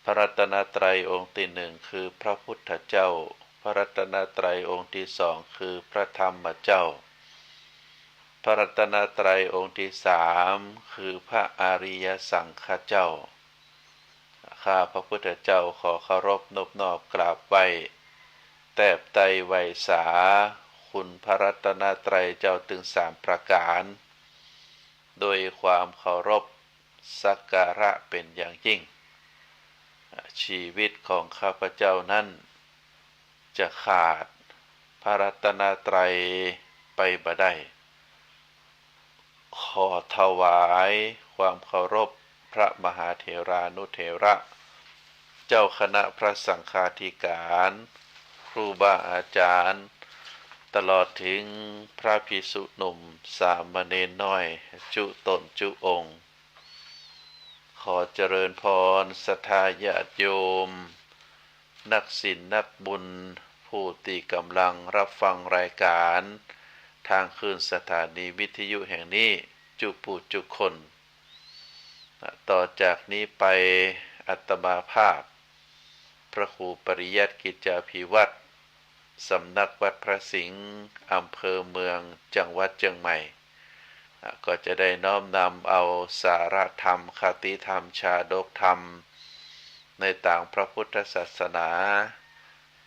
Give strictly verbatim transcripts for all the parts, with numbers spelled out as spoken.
พระรัตนตรัยองค์ตี้นึ่งคือพระพุทธเจ้า พระรัตนตรัยองค์ตี้สองคือพระธรรมเจ้า พระรัตนตรัยองค์ตี้สามคือพระอริยสังฆเจ้า ข้าพระพุทธเจ้าขอเคารพนบนอบกราบไหว้ แทบไตร่ไหว้สาคุณพระรัตนตรัยเจ้าตึงสามประก๋าน โดยความเคารพสักการะเป๋นอย่างยิ่ง ชีวิตของข้าพเจ้านั้นจะขาดพระรัตนตรัยไปบ่ได้ ขอถวายความเคารพพระมหาเถรานุเถระ เจ้าคณะพระสังฆาธิการ ครูบาอาจารย์ ตลอดถึงพระภิกษุหนุ่มสามเณรน้อยจุ๊ต๋นจุ๊องค์ ขอเจริญพรศรัทธาญาติโยม นักศีลนักบุญ ผู้ตี้ก่ำลังฮับฟังรายก๋านตางคลื่นสถานีวิทยุแห่งนี้จุ๊ผู้จุ๊คน ต่อจากนี้ไปอาตมาภาพ พระครูปริยัติกิจจาภิวัฒน์ สำนักวัดพระสิงห์ อำเภอเมือง จังหวัดเจียงใหม่ อ่ะ ก็จะได้น้อมนำเอาสาระธรรม คติธรรม ชาดกธรรม ในตางพระพุทธศาสนา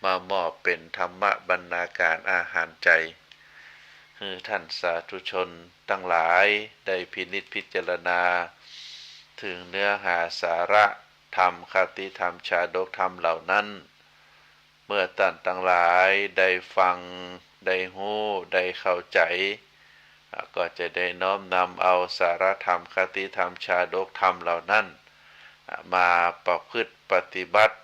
มามอบเป๋นธรรมบรรณาการอาหารใจ๋ หื้อท่านสาธุชนตังหลายได้พินิจพิจารณา เถิงเนื้อหาสาระธรรม คติธรรม ชาดกธรรมเหล่านั้น เมื่อต้านตังหลายได้ฟัง ได้ฮู้ ได้เข้าใจ๋ อ่ะ ก็จะได้น้อมนำเอาสาระธรรม คติธรรม ชาดกธรรมเหล่านั้น อ่ะ มาประพฤติปฏิบัติ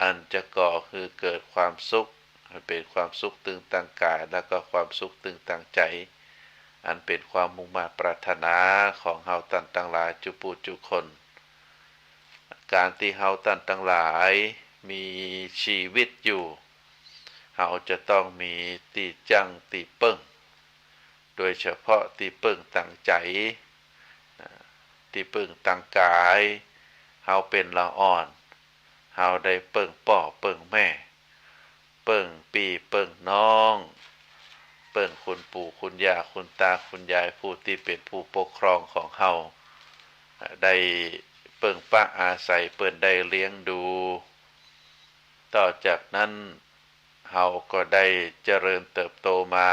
อันจะก่อหื้อเกิดความสุข อันเป๋นความสุขตึงตางก๋าย แล้วก็ความสุขตึงตางใจ๋ อันเป๋นความมุ่งมา่ปรารถนาของเฮาต้านตังหลายจุ๊ผู้จุ๊คน ก๋านตี้เฮาต้านตังหลายมีชีวิตอยู่ เฮาจะต้องมีตี้จั้งตี้เปิ้ง โดยเฉพาะตี้เปิ้งตางใจ๋ ตี้เปิ้งตางก๋าย เฮาเป๋นละอ่อน เฮาได้เปิ้งป้อเปิ้งแม่ เปิ้งปี้เปิ้งน้อง เปิ้งคุณปู่คุณย่าคุณต๋าคุณยาย ผู้ตี้เป๋นผู้ปกครองของเฮา ได้เปิ้งปะอาศัยเปิ้น ได้เลี้ยงดู ต่อจากนั้น เฮาก็ได้เจริญเติบโตมา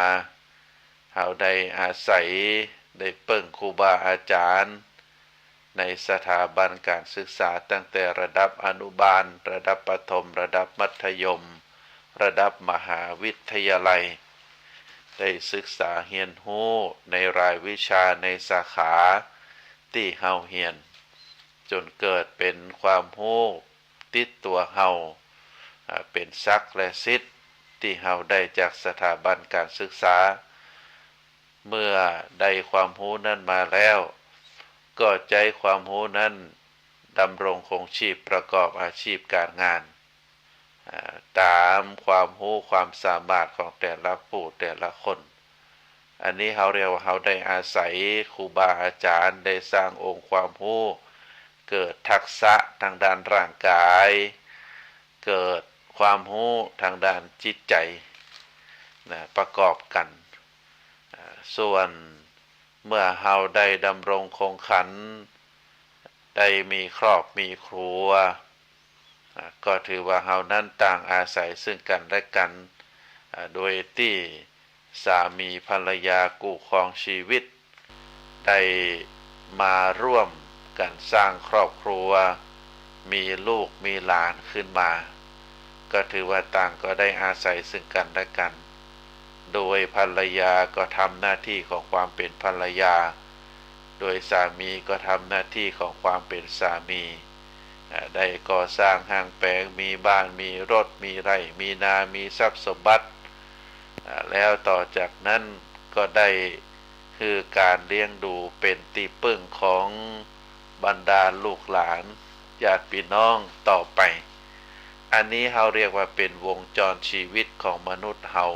เฮาได้อาศัย ได้เปิ้งครูบาอาจารย์ ในสถาบันก๋านศึกษาตั้งแต่ระดับอนุบาล ระดับประถม ระดับมัธยม ระดับมหาวิทยาลัย ได้ศึกษาเฮียนฮู้ในรายวิชาในสาขาตี้เฮาเฮียน จ๋นเกิดเป๋นความฮู้ติดตั๋วเฮา อ่า เป๋นศักดิ์และสิทธิ์ตี้เฮาได้จากสถาบันก๋านศึกษา เมื่อได้ความฮู้นั้นมาแล้ว ก็ใจ๊ความฮู้นั้นดำรงคงชีพประกอบอาชีพก๋านงาน อ่า ต๋ามความฮู้ความสามารถของแต่ละผู้แต่ละคน อันนี้เฮาเรียกว่าเฮาได้อาศัยครูบาอาจารย์ ได้สร้างองค์ความฮู้ เกิดทักษะตางด้านร่างก๋าย เกิดความฮู้ตางด้านจิตใจ๋ นะ ประกอบกั๋น อ่า ส่วนเมื่อเฮาได้ดำรงคงขัน ได้มีครอบมีครัว อ่า ก็ถือว่าเฮานั้นต่างอาศัยซึ่งกั๋นและกั๋น อ่า โดยตี้สามีภรรยากู้ครองชีวิต ได้มาร่วมกั๋นสร้างครอบครัว มีลูกมีหลานขึ้นมา ก็ถือว่าต่างก็ได้อาศัยซึ่งกั๋นและกั๋น โดยภรรยาก็ทำหน้าที่ของความเป๋นภรรยา โดยสามีก็ทำหน้าที่ของความเป๋นสามี อ่า ได้ก่อสร้างห้างแป๋ง มีบ้าน มีรถ มีไร่ มีนา มีทรัพย์สมบัติ อ่า แล้วต่อจากนั้นก็ได้หื้อก๋านเลี้ยงดูเป๋นตี้เปิ้งของบรรดาลูกหลานญาติพี่น้องต่อไป อันนี้เฮาเรียกว่าเป๋นวงจรชีวิตของมนุษย์เฮา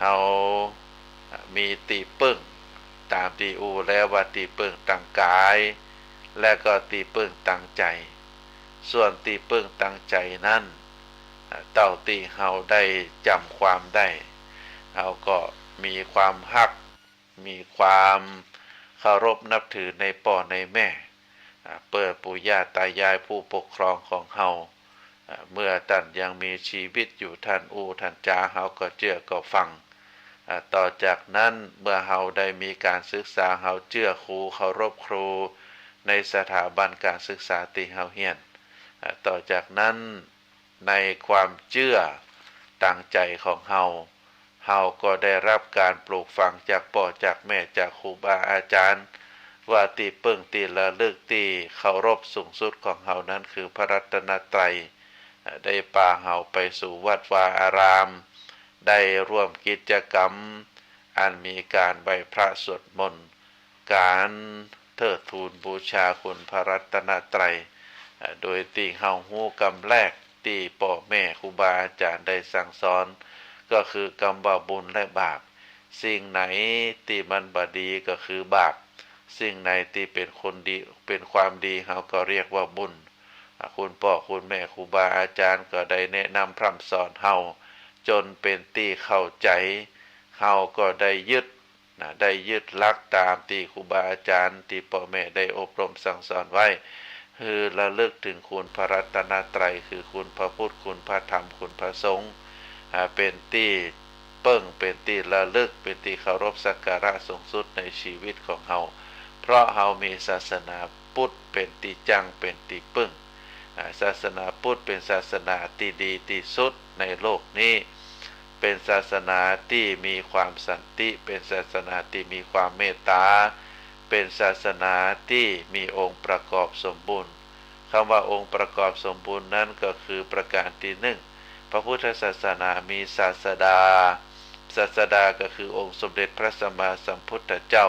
เฮามีตี้เปิ้ง ต๋ามตี้อู้แล้วว่าตี้เปิ้งตางก๋าย และก็ตี้เปิ้งตางใจ๋ ส่วนตี้ปึ้งตังใจ๋นั้น อ่า เต้าตี้เฮาได้จ๋ำความได้ เฮาก็มีความฮัก มีความเคารพนับถือในป้อในแม่ อ่า เปิ้นปู่ย่าตายายผู้ปกครองของเฮา อ่า เมื่อต้านยังมีจีวิตอยู่ ต้านอู้ต้านจ๋า เฮาก็เจื้อก็ฟัง อ่า ต่อจากนั้นเมื่อเฮาได้มีก๋านศึกษา เฮาเจื้อครู เคารพครูในสถาบันก๋านศึกษาตี้เฮาเฮียน อ่า ต่อจากนั้นในความเจื้อตังใจ๋ของเฮา เฮาก็ได้ฮับก๋านปลูกฝังจากป้อจากแม่ จากครูบาอาจ๋ารย์ ว่าตี้ปึ้งตี้ระลึกตี้เคารพสูงสุดของเฮานั้นคือพระรัตนตรัย อ่า ได้ปาเฮาไปสู่วัดวาอาราม ได้ร่วมกิจกรรมอันมีก๋านไหว้พระสวดมนต์ ก๋านเทิดทูนบูชาคุณพระรัตนตรัย อ่า โดยตี้เฮาฮู้กำแรกตี้ป้อแม่ครูบาอาจ๋ารย์ได้สั่งสอน ก็คือกำว่าบุญและบาป สิ่งไหนตี้มันบ่ดีก็คือบาป สิ่งไหนตี้เป๋นคนดี เป๋นความดี เฮาก็เรียกว่าบุญ อ่า คุณป้อคุณแม่ครูบาอาจ๋ารย์ก็ได้แนะนำพร่ำสอนเฮา จ๋นเป๋นตี้เข้าใจ๋ เฮาก็ได้ยึด นะ ได้ยึดหลักต๋ามตี้ครูบาอาจ๋ารย์ตี้ป้อแม่ได้อบรมสั่งสอนไว้ หื้อระลึกเถิงคุณพระรัตนตรัย คือคุณพระพุทธ คุณพระธรรม คุณพระสงฆ์ อ่า เป๋นตี้เปิ้ง เป๋นตี้ระลึก เป๋นตี้เคารพสักการะสูงสุดในจีวิตของเฮา เพราะเฮามีศาสนาพุทธเป๋นตี้จั้ง เป๋นตี้เปิ้ง อ่า ศาสนาพุทธเป๋นศาสนาตี้ดีตี้สุดในโลกนี้ เป๋นศาสนาตี้มีความสันติ เป๋นศาสนาตี้มีความเมตต๋า เป๋นศาสนาตี้มีองค์ประกอบสมบูรณ์ กำว่าองค์ประกอบสมบูรณ์นั้นก็คือประก๋านตี้นึ่ง พระพุทธศาสนามีศาสดา ศาสดาก็คือองค์สมเด็จพระสัมมาสัมพุทธเจ้า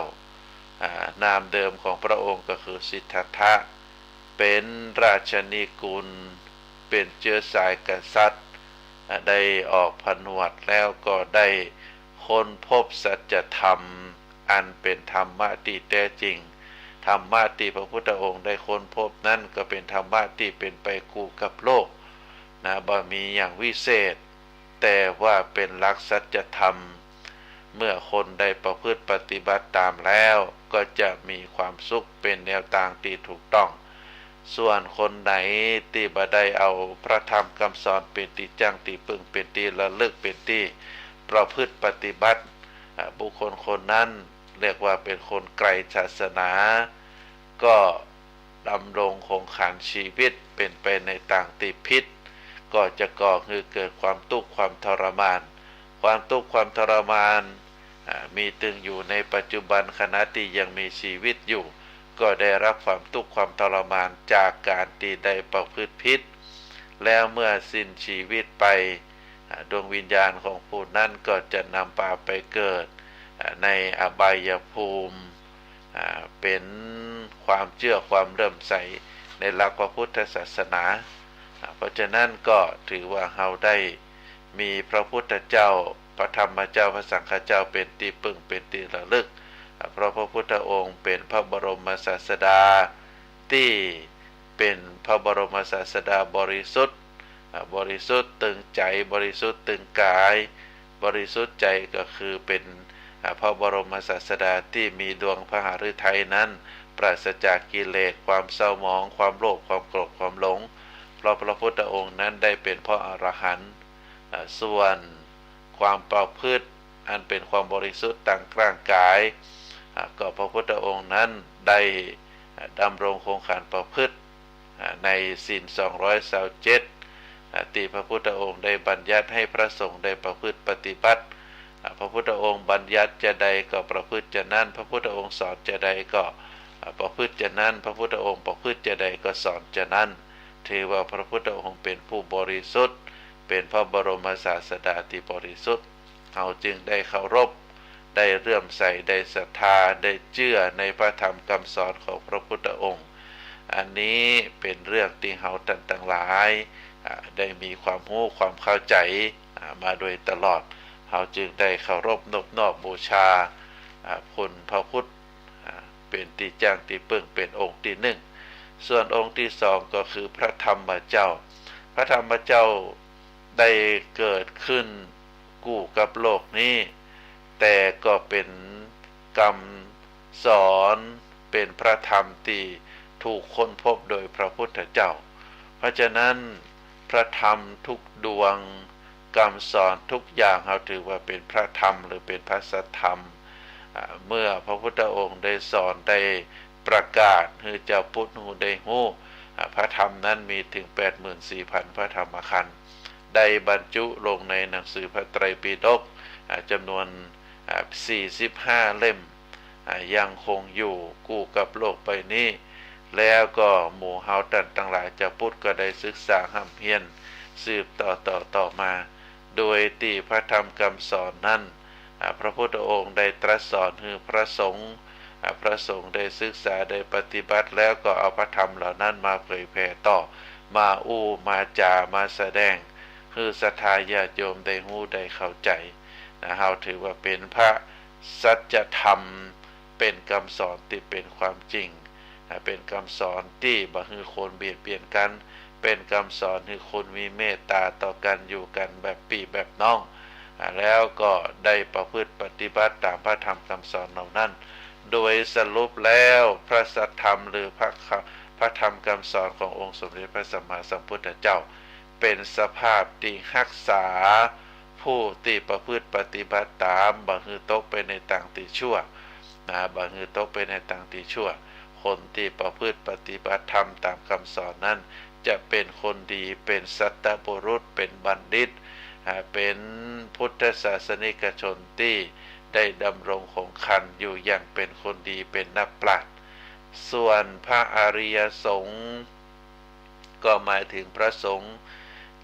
อ่า นามเดิมของพระองค์ก็คือสิทธัตถะ เป๋นราชนิกุล เป๋นเจื๊อสายกษัตริย์ อ่า ได้ออกผนวดแล้วก็ได้ค้นพบสัจธรรมอันเป๋นธรรมะตี้แต๊จริง ธรรมะตี้พระพุทธองค์ได้ค้นพบนั้นก็เป๋นธรรมะตี้เป๋นไปกู้กับโลก นะ บ่มีอย่างวิเศษ แต่ว่าเป๋นหลักสัจธรรม เมื่อคนได้ประพฤติปฏิบัติต๋ามแล้ว ก็จะมีความสุขเป๋นแนวตางตี้ถูกต้อง ส่วนคนไหนตี้บ่ได้เอาพระธรรมกำสอนเป๋นตี้จั้งตี้เปิ้ง เป๋นตี้ระลึก เป๋นตี้ประพฤติปฏิบัติ อ่า บุคคลคนนั้นเรียกว่าเป๋นคนไกลศาสนา ก็ดำรงคงขันชีวิตเป๋นไปในตางตี้ผิด ก็จะก่อหื้อเกิดความตุ๊กข์ความทรมาน ความตุ๊กข์ความทรมาน อ่า มีตึงอยู่ในปัจจุบันขณะตี้ยังมีชีวิตอยู่ ก็ได้ฮับความตุ๊กข์ความทรมานจากก๋านตี้ได้ประพฤติผิด แล้วเมื่อสิ้นชีวิตไป อ่า ดวงวิญญาณของผู้นั้นก็จะนำปาไปเกิด อ่า ในอบายภูมิ อ่า เป๋นความเจื้อความเลื่อมใสในหลักพระพุทธศาสนา อ่า เพราะฉะนั้นก็ถือว่าเฮาได้มีพระพุทธเจ้า พระธรรมเจ้า พระสังฆเจ้าเป๋นตี้เปิ้ง เป๋นตี้ระลึก อ่า เพราะพระพุทธองค์เป๋นพระบรมศาสดาตี้เป๋นพระบรมศาสดาบริสุทธิ์ อ่า บริสุทธิ์ตึงใจ๋ บริสุทธิ์ตึงก๋าย บริสุทธิ์ใจ๋ก็คือเป๋น อ่า พระบรมศาสดาตี้มีดวงพระหฤทัยนั้นปราศจากกิเลส ความเศร้าหมอง ความโลภ ความโกรธ ความหลง เพราะพระพุทธองค์นั้นได้เป๋นพระอรหันต์ อ่า ส่วนความประพฤติอันเป๋นความบริสุทธิ์ตางร่างก๋าย อ่า ก็พระพุทธองค์นั้นได้ อ่า ดำรงคงขันประพฤติ อ่า ในศีลสองร้อยซาวเจ็ด อ่า ตี้พระพุทธองค์ได้บัญญัติให้พระสงฆ์ได้ประพฤติปฏิบัติ อ่า พระพุทธองค์บัญญัติจาใดก็ประพฤติจานั้น พระพุทธองค์สอนจาใดก็ อ่า ประพฤติจานั้น พระพุทธองค์ประพฤติจาใดก็สอนจานั้น ถือว่าพระพุทธองค์เป๋นผู้บริสุทธิ์ เป๋นพระบรมศาสดาตี้บริสุทธิ์ เฮาจึงได้เคารพ ได้เลื่อมใส ได้ศรัทธา ได้เจื้อในพระธรรมกำสอนของพระพุทธองค์ อันนี้เป๋นเรื่องตี้เฮาต้านตังหลาย อ่า ได้มีความฮู้ความเข้าใจ๋ อ่า มาโดยตลอด เฮาจึงได้เคารพนบนอบบูชา อ่า คุณพระพุทธ อ่า เป๋นตี้จั้งตี้เปิ้ง เป๋นองค์ตี้นึ่ง ส่วนองค์ตี้สองก็คือพระธรรมเจ้า พระธรรมเจ้าได้เกิดขึ้นกู้กับโลกนี้ แต่ก็เป๋นกำสอน เป๋นพระธรรมตี้ถูกค้นพบโดยพระพุทธเจ้า เพราะฉะนั้นพระธรรมทุกดวง กำสอนทุกอย่าง เฮาถือว่าเป๋นพระธรรมหรือเป๋นพระสัทธรรม อ่า เมื่อพระพุทธองค์ได้สอน ได้ประกาศหื้อจาวพุทธฮู้ได้ฮู้ อ่า พระธรรมนั้นมีเถิงแปดหมื่นสี่พันพระธรรมขันธ์ ได้บรรจุลงในหนังสือพระไตรปิฎก อ่า จ๋ำนวน อ่า สี่สิบห้าเล่ม อ่า ยังคงอยู่กู้กับโลกใบนี้ แล้วก็หมู่เฮาต้านตังหลายจาวพุทธก็ได้ศึกษาฮ่ำเฮียนสืบต่อต่อต่อมา โดยตี้พระธรรมกำสอนนั้น อ่า พระพุทธองค์ได้ตรัสสอนหื้อพระสงฆ์ อ่า พระสงฆ์ได้ศึกษาได้ปฏิบัติ แล้วก็เอาพระธรรมเหล่านั้นมาเผยแผ่ต่อ มาอู้มาจ๋ามาแสดง หื้อศรัทธาญาติโยมได้ฮู้ได้เข้าใจ๋ นะ เฮาถือว่าเป๋นพระสัจธรรม เป๋นกำสอนตี้เป๋นความจริง นะ เป๋นกำสอนตี้บ่หื้อคนเบียดเบียนกั๋น เป๋นกำสอนหื้อคนมีเมตตาต่อกั๋น อยู่กั๋นแบบปี้แบบน้อง อ่า แล้วก็ได้ประพฤติปฏิบัติต๋ามพระธรรมกำสอนเหล่านั้น โดยสรุปแล้วพระสัทธรรมหรือพระคำ พระธรรมกำสอนขององค์สมเด็จพระสัมมาสัมพุทธเจ้า เป๋นสภาพตี้ฮักษาผู้ตี้ประพฤติปฏิบัติต๋าม บ่หื้อตกไปในตางตี้ชั่ว นะ บ่หื้อตกไปในตางตี้ชั่ว คนตี้ประพฤติปฏิบัติธรรมต๋ามกำสอนนั้น จะเป๋นคนดี เป๋นสัตบุรุษ เป๋นบัณฑิต อ่า เป๋นพุทธศาสนิกชนตี้ได้ดำรงคงกระพันอยู่อย่างเป๋นคนดี เป๋นนักปราชญ์ ส่วนพระอริยสงฆ์ ก็หมายเถิงพระสงฆ์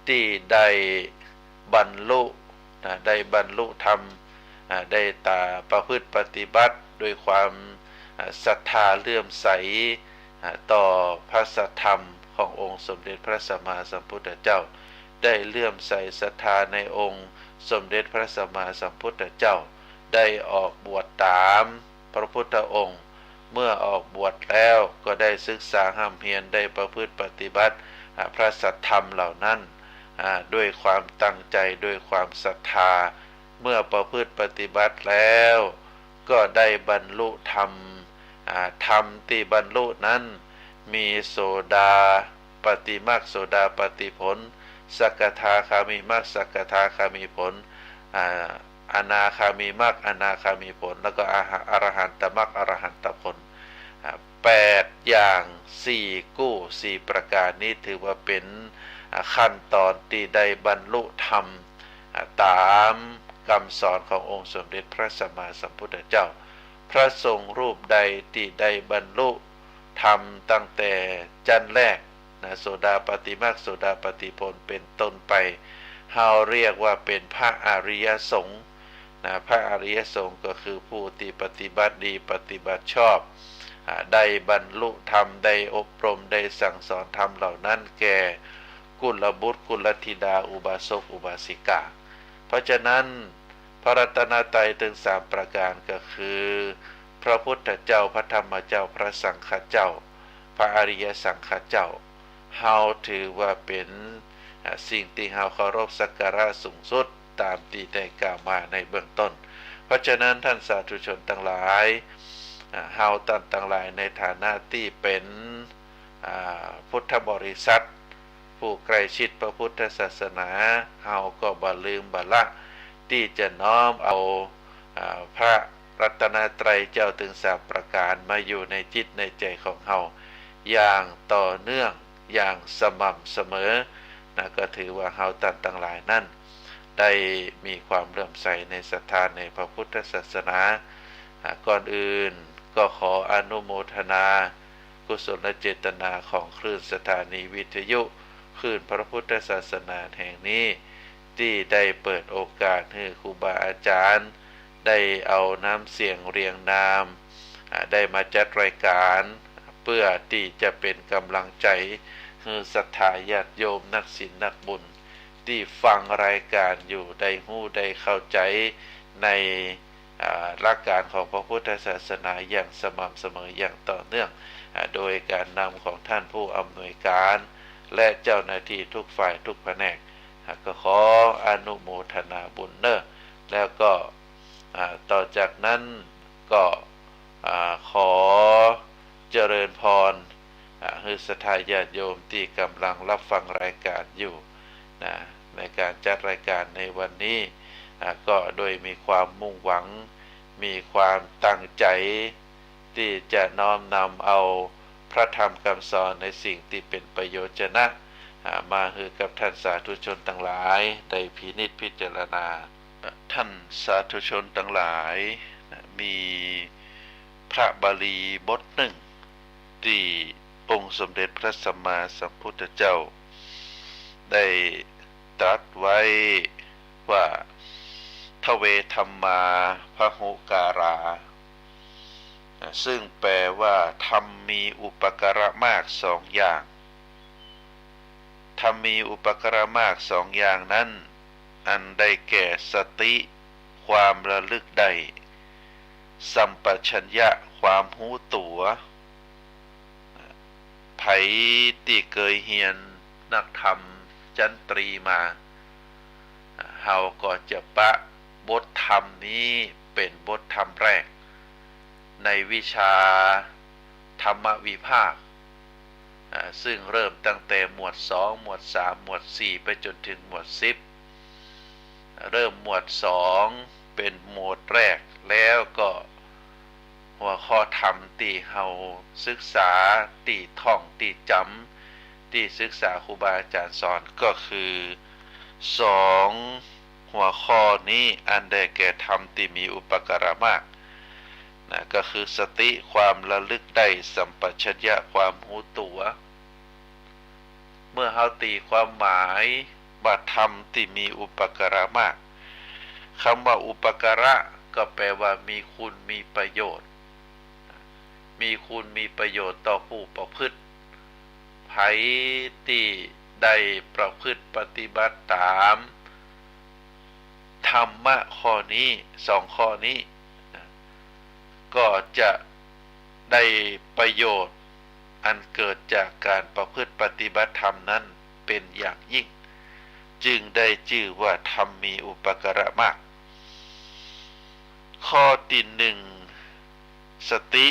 ตี้ได้บรรลุ นะ ได้บรรลุธรรม อ่า ได้ต๋า ประพฤติปฏิบัติด้วยความ อ่า ศรัทธาเลื่อมใส อ่า ต่อพระสัทธรรมขององค์สมเด็จพระสัมมาสัมพุทธเจ้า ได้เลื่อมใสศรัทธาในองค์สมเด็จพระสัมมาสัมพุทธเจ้า ได้ออกบวชต๋ามพระพุทธองค์ เมื่อออกบวชแล้วก็ได้ศึกษาฮ่ำเฮียน ได้ประพฤติปฏิบัติ อ่า พระสัทธรรมเหล่านั้น อ่า ด้วยความตั้งใจ๋ ด้วยความศรัทธา เมื่อประพฤติปฏิบัติแล้ว ก็ได้บรรลุธรรม อ่า ธรรมตี้บรรลุนั้น มีโสดาปัตติมรรค โสดาปัตติผล สกทาคามิมรรค สกทาคามิผล อ่า อนาคามิมรรค อนาคามิผล แล้วก็อหะ อรหันตมรรค อรหันตผล อ่า แปดอย่าง สี่กู้ สี่ประก๋านนี้ถือว่าเป๋น อ่า ขั้นต๋อนตี้ได้บรรลุธรรม อ่า ต๋ามกำสอนขององค์สมเด็จพระสัมมาสัมพุทธเจ้า พระสงฆ์รูปใดตี้ได้บรรลุธรรมตั้งแต่จั้นแรก นะ โสดาปัตติมรรค โสดาปัตติผลเป๋นต้นไป เฮาเรียกว่าเป๋นพระอริยสงฆ์ นะ พระอริยสงฆ์ก็คือผู้ตี้ปฏิบัติดี ปฏิบัติชอบ อ่า ได้บรรลุธรรม ได้อบรม ได้สั่งสอนธรรมเหล่านั้นแก่กุลบุตร กุลธิดา อุบาสก อุบาสิกา เพราะฉะนั้น พระรัตนตรัยตึงสามประก๋านก็คือ พระพุทธเจ้า พระธรรมเจ้า พระสังฆเจ้า พระอริยสังฆเจ้า เฮาถือว่าเป๋น อ่า สิ่งตี้เฮาเคารพสักการะสูงสุด ต๋ามตี้ได้กล่าวมาในเบื้องต้น เพราะฉะนั้นต้านสาธุชนตังหลาย อ่า เฮาต้านตังหลายในฐานะตี้เป๋น อ่า พุทธบริษัท ผู้ใกล้ชิดพระพุทธศาสนา เฮาก็บ่ลืมบ่ละตี้จะน้อมเอา อ่า พระรัตนตรัยเจ้าตึงสามประก๋านมาอยู่ในจิตในใจ๋ของเฮาอย่างต่อเนื่อง อย่างสม่ำเสมอ นะ ก็ถือว่าเฮาต้านตังหลายนั้น ได้มีความเลื่อมใสในศรัทธาในพระพุทธศาสนา อ่า ก่อนอื่นก็ขออนุโมทนากุศลเจตนาของคลื่นสถานีวิทยุ คลื่นพระพุทธศาสนาแห่งนี้ ตี้ได้เปิดโอกาสหื้อครูบาอาจ๋ารย์ ได้เอาน้ำเสียงเรียงนาม อ่า ได้มาจัดรายก๋าน เปื้อตี้จะเป๋นก๋ำลังใจ๋หื้อศรัทธาญาติโยมนักศีลนักบุญ ตี้ฟังรายก๋านอยู่ได้ฮู้ได้เข้าใจ๋ใน อ่า หลักก๋านของพระพุทธศาสนาอย่างสม่ำเสมออย่างต่อเนื่อง อ่า โดยการนำของท่านผู้อำนวยการ และเจ้าหน้าที่ทุกฝ่ายทุกแผนก อ่า ก็ขออนุโมทนาบุญเนอะ แล้วก็ อ่า ต่อจากนั้นก็ อ่า ขอเจริญพร อ่า หื้อศรัทธาญาติโยมตี้กำลังรับฟังรายการอยู่นะ ในการจัดรายการในวันนี้ อ่า ก็โดยมีความมุ่งหวัง มีความตั้งใจ๋ ตี้จะน้อมนำเอาพระธรรมคำสอนในสิ่งตี้เป๋นประโยชน์จะนะ อ่า มาหื้อกับท่านสาธุชนตังหลายได้พินิจพิจารณา ท่านสาธุชนตังหลาย มีพระบาลีบทนึ่งตี้องค์สมเด็จพระสัมมาสัมพุทธเจ้า ได้ตรัสไว้ว่า ทเวธัมมาพหุการา ซึ่งแปลว่า ธรรมมีอุปการะมากสองอย่าง ธรรมมีอุปการะมากสองอย่างนั้น อันได้แก่สติ ความระลึกได้ สัมปชัญญะ ความฮู้ตั๋ว ใผตี้เกยเฮียนนักธรรมชั้นตรีมา เฮาก็จะปะบทธรรมนี้เป๋นบทธรรมแรก ในวิชาธรรมวิภาค อ่า ซึ่งเริ่มตั้งแต่หมวดสอง หมวดสาม หมวดสี่ ไปจ๋นถึงหมวดสิบ เริ่มหมวดสองเป๋นหมวดแรก แล้วก็หัวข้อธรรมตี้เฮาศึกษา ตี้ท่อง ตี้จ๋ำ ตี้ศึกษาครูบาอาจ๋ารย์สอนก็คือ สองหัวข้อนี้ อันได้แก่ธรรมตี้มีอุปการะมาก นะ ก็คือสติ ความระลึกได้ สัมปชัญญะ ความฮู้ตั๋ว เมื่อเฮาตี๋ความหมายว่าธรรมตี้มีอุปการะมาก กำว่าอุปการะก็แปลว่ามีคุณมีประโยชน์ มีคุณมีประโยชน์ต่อผู้ประพฤติ ใผตี้ได้ประพฤติปฏิบัติต๋ามธรรมะข้อนี้ สองข้อนี้ ก็จะได้ประโยชน์อันเกิดจากการประพฤติปฏิบัติธรรมนั้นเป๋นอย่างยิ่ง จึงได้จื้อว่าธรรมมีอุปการะมาก ข้อตี้นึ่ง สติ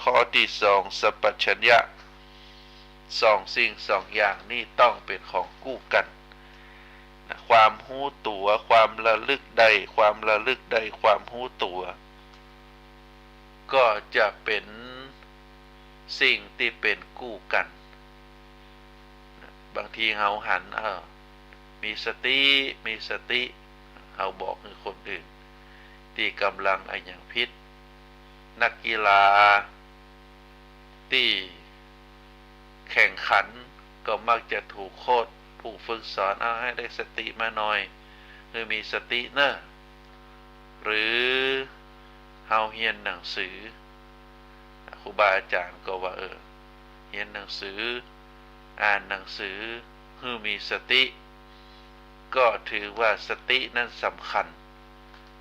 ข้อตี้สอง สัมปชัญญะ สองสิ่งสองอย่างนี้ต้องเป๋นของกู้กั๋น นะ ความฮู้ตั๋ว ความระลึกได้ ความระลึกได้ ความฮู้ตั๋ว ก็จะเป๋นสิ่งตี้เป๋นกู้กั๋น บางทีเฮาหัน เออ มีสติ มีสติ เฮาบอกหื้อคนอื่น ตี้ก่ำลังอะหยังผิด นักกีฬาตี้แข่งขันก็มักจะถูกโค้ชผู้ฝึกสอน เอาหื้อได้สติมาหน่อย หื้อมีสติเน่อ หรือเฮาเฮียนหนังสือ ครูบาอาจ๋ารย์ก็ว่า เออ เฮียนหนังสือ อ่านหนังสือ หื้อมีสติ ก็ถือว่าสตินั้นสำคัญ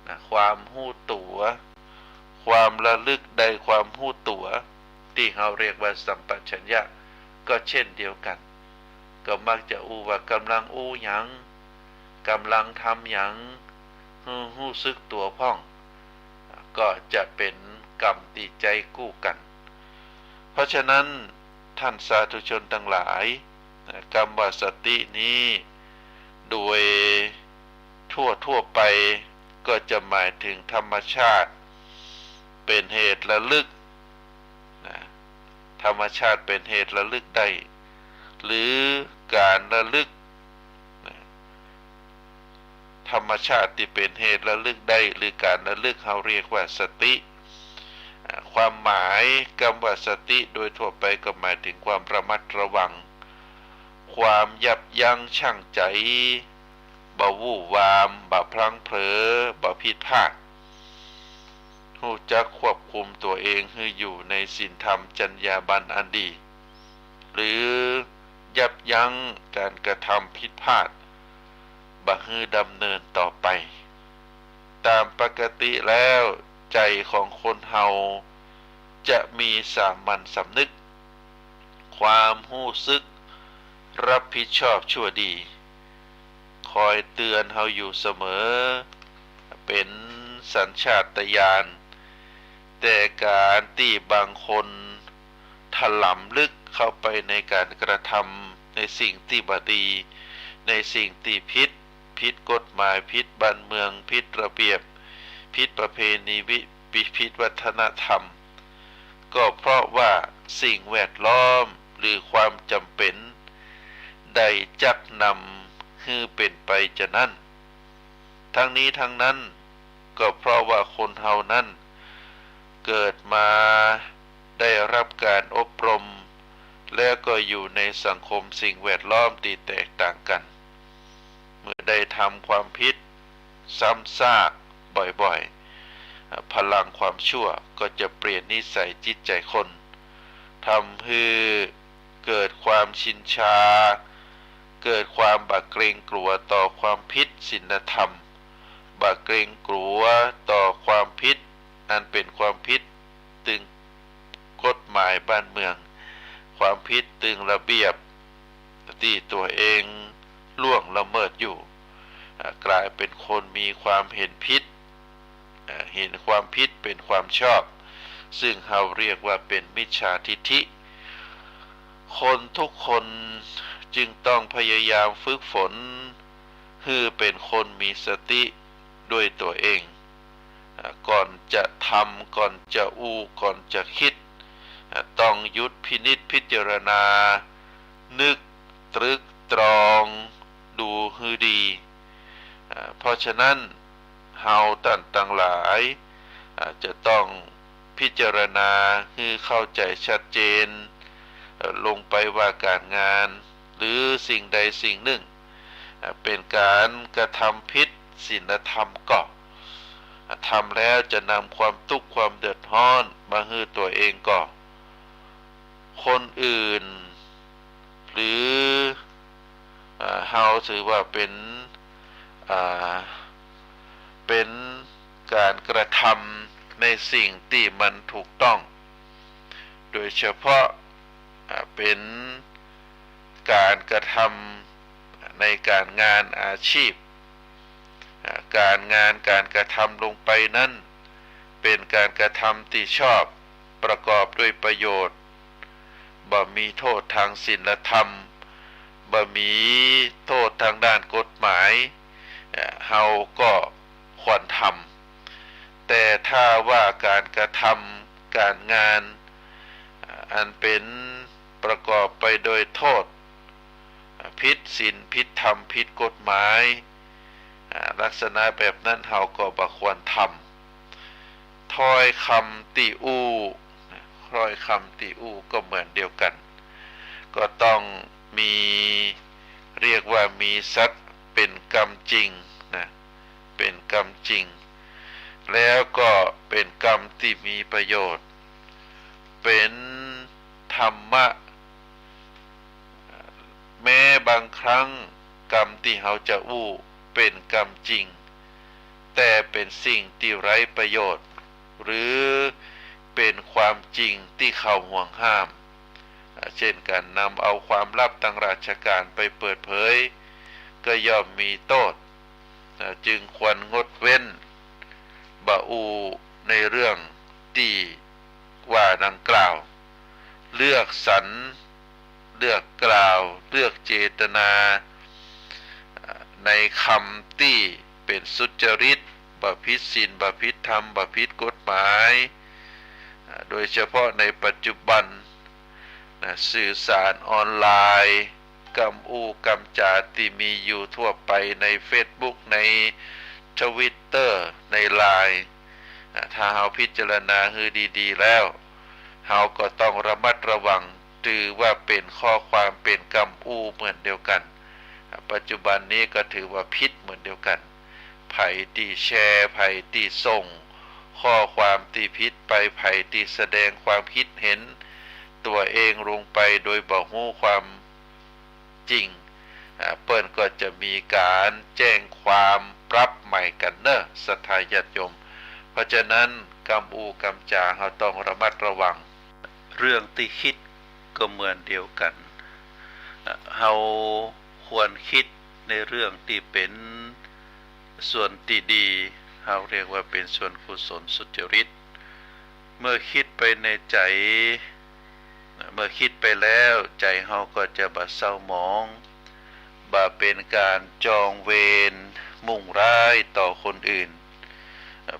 นะ ความฮู้ตั๋ว ความระลึกได้ ความฮู้ตั๋ว ตี้เฮาเรียกว่าสัมปชัญญะ ก็เช่นเดียวกั๋น ก็มักจะอู้ว่าก่ำลังอู้หยัง ก่ำลังทำหยัง หื้อฮู้สึกตั๋วพ่อง ก็จะเป๋นกำตี้ใจ๊กู้กั๋น เพราะฉะนั้น ท่านสาธุชนตังหลาย กำว่าสตินี้ โดยทั่วๆ ไป ก็จะหมายถึงธรรมชาติเป๋นเหตุระลึก นะ ธรรมชาติเป๋นเหตุระลึกได้ หรือก๋านระลึก นะ ธรรมชาติตี้เป๋นเหตุระลึกได้ หรือก๋านระลึก เฮาเรียกว่าสติ อ่า ความหมายกำว่าสติโดยทั่วไปก็หมายถึงความระมัดระวัง ความยับยั้งชั่งใจ๋ บ่วู่วาม บ่พลั้งเผลอ บ่ผิดพลาด ฮู้จักควบคุมตั๋วเองหื้ออยู่ในศีลธรรมจรรยาบรรณอันดี หรือยับยั้งก๋านกระทำผิดพลาด บ่หื้อดำเนินต่อไป ต๋ามปกติแล้วใจ๋ของคนเฮา จะมีสามัญสำนึก ความฮู้สึกรับผิดชอบชั่วดี คอยเตือนเฮาอยู่เสมอ เป๋นสัญชาตญาณ แต่ก๋านตี้บางคนถลำลึกเข้าไปในก๋านกระทำ ในสิ่งตี้บ่ดี ในสิ่งตี้ผิด ผิดกฎหมาย ผิดบ้านเมือง ผิดระเบียบ ผิดประเพณี วิ ผิดวัฒนธรรม ก็เพราะว่าสิ่งแวดล้อมหรือความจ๋ำเป๋น ได้จักนำหื้อเป๋นไปจานั้น ทั้งนี้ทั้งนั้น ก็เพราะว่าคนเฮานั้น เกิดมาได้รับก๋านอบรม แล้วก็อยู่ในสังคมสิ่งแวดล้อมตี้แตกต่างกั๋น เมื่อได้ทำความผิดซ้ำซากบ่อยๆ อ่า พลังความชั่วก็จะเปลี่ยนนิสัยจิตใจ๋คน ทำหื้อเกิดความชินชา เกิดความบ่เกรงกลัวต่อความผิดศีลธรรม บ่เกรงกลัวต่อความผิด อันเป๋นความผิดตึงกฎหมายบ้านเมือง ความผิดตึงระเบียบ ตี้ตั๋วเองล่วงละเมิดอยู่ อ่า ก๋ายเป๋นคนมีความหันผิด อ่า หันความผิดเป๋นความชอบ ซึ่งเฮาเรียกว่าเป๋นมิจฉาทิฏฐิ คนทุกคนจึงต้องพยายามฝึกฝน หื้อเป๋นคนมีสติด้วยตั๋วเอง อ่า ก่อนจะทำ ก่อนจะอู้ ก่อนจะกึ๊ด อ่า ต้องหยุดพินิจพิจารณา นึกตรึกตรองดูหื้อดี อ่า เพราะฉะนั้น เฮาต้านตังหลาย อ่า จะต้องพิจารณาหื้อเข้าใจ๋ชัดเจน เอ่อ ลงไปว่าก๋านงาน หรือสิ่งใดสิ่งนึ่ง อ่า เป๋นก๋านกระทำผิดศีลธรรมก่อ อ่า ทำแล้วจะนำความตุ๊กข์ความเดือดฮ้อนมาหื้อตั๋วเองก่อ คนอื่น หรือ อ่า เฮาถือว่าเป๋น อ่า เป๋นก๋านกระทำในสิ่งตี้มันถูกต้อง โดยเฉพาะ อ่า เป๋นก๋านกระทำในก๋านงานอาชีพ อ่า ก๋านงานก๋านกระทำลงไปนั้น เป๋นก๋านกระทำตี้ชอบ ประกอบด้วยประโยชน์ บ่มีโต้ษตางศีลธรรม บ่มีโต้ษตางด้านกฎหมาย เอ่อ เฮาก็ควรทำ แต่ถ้าว่าก๋านกระทำก๋านงาน เอ่อ อันเป๋นประกอบไปโดยโต้ษ เอ่อ ผิดศีล ผิดธรรม ผิดกฎหมาย อ่า ลักษณะแบบนั้นเฮาก็บ่ควรทำ ถ้อยกำตี้อู้ ถ้อยกำตี้อู้ก็เหมือนเดียวกั๋น ก็ต้องมี เรียกว่ามีสัตย์ เป๋นกำจริงนะ เป๋นกำจริง แล้วก็เป๋นกำตี้มีประโยชน์ เป๋นธรรมะ แม้บางครั้งกำตี้เฮาจะอู้เป๋นกำจริง แต่เป๋นสิ่งตี้ไร้ประโยชน์ หรือเป๋นความจริงตี้เขาห่วงห้าม อ่า เช่นก๋านนำเอาความลับตางราชก๋านไปเปิดเผย ก็ย่อมมีโต้ษ อ่า จึงควรงดเว้น บ่อู้ในเรื่องตี้ว่าดังกล่าว เลือกสรร เลือกกล่าว เลือกเจตนา ในกำตี้เป๋นสุจริต บ่ผิดศีล บ่ผิดธรรม บ่ผิดกฎหมาย โดยเฉพาะในปัจจุบันนะ สื่อสารออนไลน์ กำอู้กำจ๋าตี้มีอยู่ทั่วไปในเฟซบุ๊ก ในทวิตเตอร์ ในไลน์ ถ้าเฮาพิจารณาหื้อดีๆ แล้ว เฮาก็ต้องระมัดระวัง ถือว่าเป๋นข้อความเป๋นกำอู้เหมือนเดียวกั๋น ปัจจุบันนี้ก็ถือว่าผิดเหมือนเดียวกั๋น ใผตี้แชร์ ใผตี้ส่งข้อความตี้ผิดไป ใผตี้แสดงความคิดเห็นตั๋วเองลงไปโดยบ่ฮู้ความจริง อ่า เปิ้นก็จะมีก๋านแจ้งความปรับใหม่กั๋นเน่อ ศรัทธาญาติโยม เพราะฉะนั้นกำอู้กำจ๋าเฮาต้องระมัดระวัง เรื่องตี้กึ๊ดก็เหมือนเดียวกั๋น เฮาควรกึ๊ดในเรื่องตี้เป๋นส่วนตี้ดี เฮาเรียกว่าเป๋นส่วนกุศลสุจริต เมื่อกึ๊ดไปในใจ๋ เมื่อกึ๊ดไปแล้วใจ๋เฮาก็จะบ่เศร้าหมอง บ่เป๋นก๋านจองเวรมุ่งร้ายต่อคนอื่น